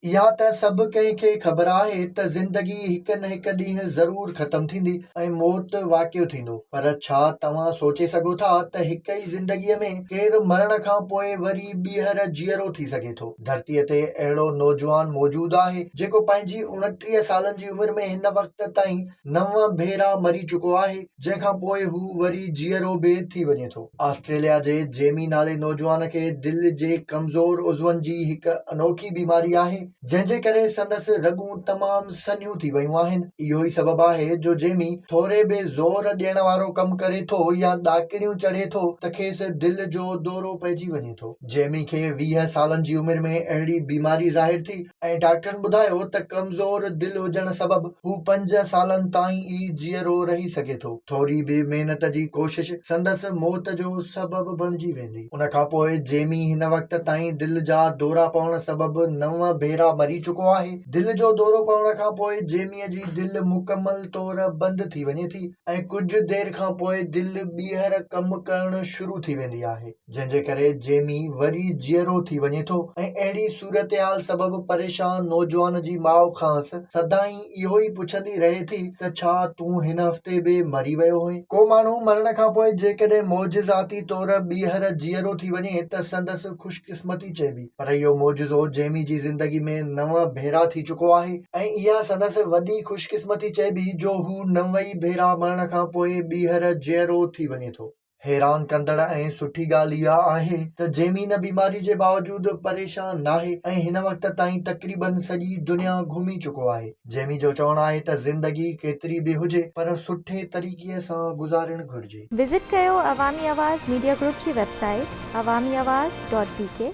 اها ته سڀ ڪنهن کي خبر آهي ته زندگي هڪ نه هڪ ڏينهن ضرور ختم ٿيندي ۽ موت واقع ٿيندو پر ڇا توهان سوچي سگهو ٿا ته هڪ ئي زندگيء ۾ ڪير مرڻ کان پوء وري ٻيهر جيئرو ٿي سگهي ٿو؟ ڌرتيء تي اهڙو نوجوان موجود آهي جيڪو پنهنجي 29 سالن جي عمر ۾ هن وقت تائين نو ڀيرا مري چڪو آهي جنهن کان پوء هو وري جيئرو به ٿي وڃي ٿو. آسٽريليا جي جيمي نالي نوجوان کي دل جي ڪمزور عضون جي هڪ انوکي بيماري آهي، جنهن جي ڪري سندس رڳون تمام سنهيون ٿي ويون آهن. اهو ئي سبب آهي جو جيمي ٿوري به زور ڏيڻ وارو ڪم ڪري ٿو يا ڏاڪڻيون چڙهي ٿو ته کيس دل جو دورو پئجي وڃي ٿو. جيمي کي 20 سالن جي عمر ۾ اهڙي بيماري ظاهر ٿي ۽ ڊاڪٽرن ٻڌايو ته ڪمزور دل هجڻ سبب هو پنج سالن تائين ئي جيئرو رهي سگهي ٿو. ٿوري به محنت جي ڪوشش سندس موت جو سبب بڻجي ويندي. ان کانپوء جيمي هن وقت تائين دل جا دورا پوڻ سبب نو ڀيرا مري چڪو آهي. دل جو دورو پوڻ کانپوء جيمي جي دل مڪمل طور بند ٿي وڃي ٿي ۽ ڪجهه دير کانپوء دل ٻيهر ڪم ڪرڻ شروع ٿي ويندي آهي. جنهن جي ڪري جيمي وري جيئرو ٿي وڃي ٿو ۽ اهڙي صورتحال سبب پريشان نوجوان جي ماء کانئس سدائين اهو ئي پڇندي رهي ٿي ته ڇا تون هن هفتي به مري ويو هئين؟ ڪو ماڻهو مرڻ کانپوء جيڪڏهن معجزاتي طور ٻيهر جيئرو ٿي وڃي ته سندس خوشقسمتي چئبي پر اهو معجزو جيمي جي زندگي ۾ نو ڀيرا ٿي چڪو آهي ۽ اها سندس وڏي خوشقسمتي چئبي جو هو نوئي ڀيرا مرڻ کانپوء ٻيهر جيئرو ٿي وڃي ٿو. حيران ڪندڙ ۽ سٺي ڳالهه اها آهي ته جيمي ان بيماري جي باوجود پريشان ناهي ۽ هن وقت تائين تقريبن سڄي دنيا گهمي چڪو آهي. جيمي جو چوڻ آهي ته زندگي ڪيتري به هجي پر سٺي طريقي سان گذارڻ گهرجي. وزٽ ڪيو عوامي آواز ميڊيا گروپ جي website Awami Awaz dot B K.